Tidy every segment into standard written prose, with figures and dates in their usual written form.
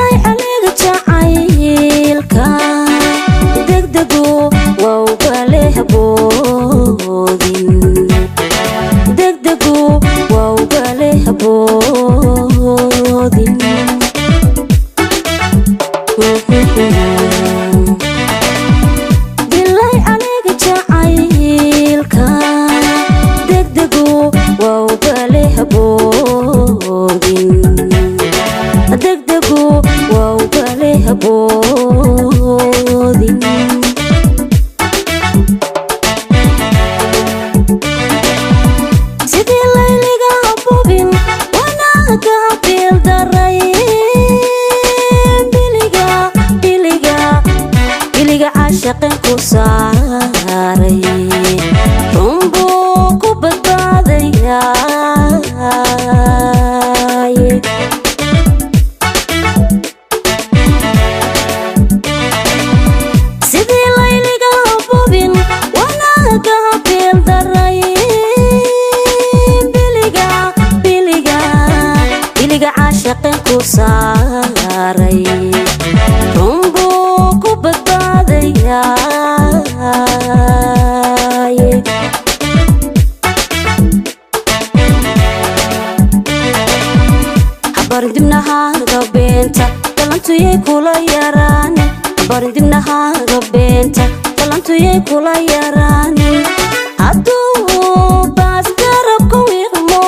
Bilay aniga jacaylka degdegu waa ugale haboodin, degdegu waa ugale haboodin. Bilay aniga jacaylka degdegu waa ugale haboodin, degdegu waa ugale haboodin. Sidii layliga habubin wanaaga habiildaray, biliga biliga biliga caashaqen ku saaray, runbuu ku badbaadayaay. Sidii layliga habubin wanaaga habiildaray, biliga biliga biliga caashaqen ku saaray, runbuu ku badbaadayaay. Habarin dibnahaaga beenta balantuyay kula yaraanin, habarin dibnahaaga beenta balantuyay kula yaraanin. Hadduu baas garabka wiiqmo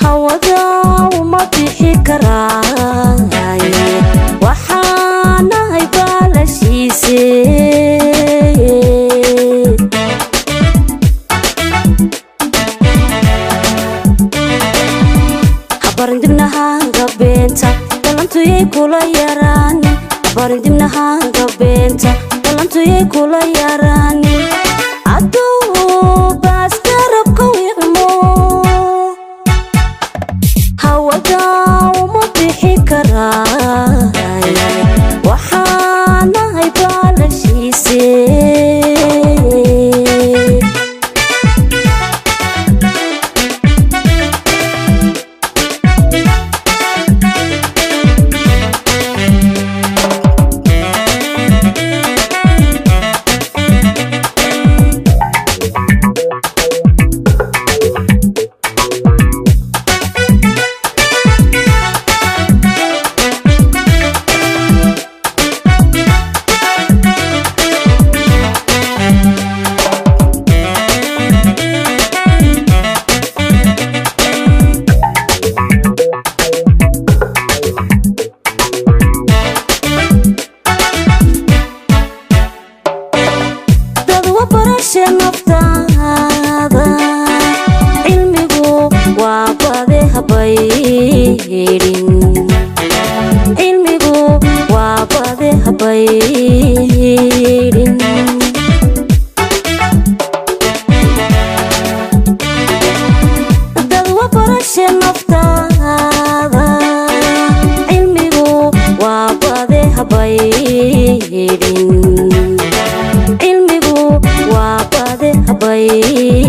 hawada uma bixi karaaye, waxaanahay baalashiise. Habarin dibnahaaga beenta balantuyay kula yaraanin, habarin dibnahaaga beenta balantuyay kula yaraanin. Hadduu baas garabka wiiqmo hawada uma bixi karaaye, waxaanahay baalashiise. Dad wa barashe naftaada, cilmigu waa bade habaydhin, cilmigu waa bade habaydhin. Dad wa barashe naftaada, cilmigu waa bade habaydhin, cilmigu waa bade habaydhin.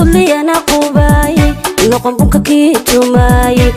Budliyana qubaay, noqon bunka kii tumaayey.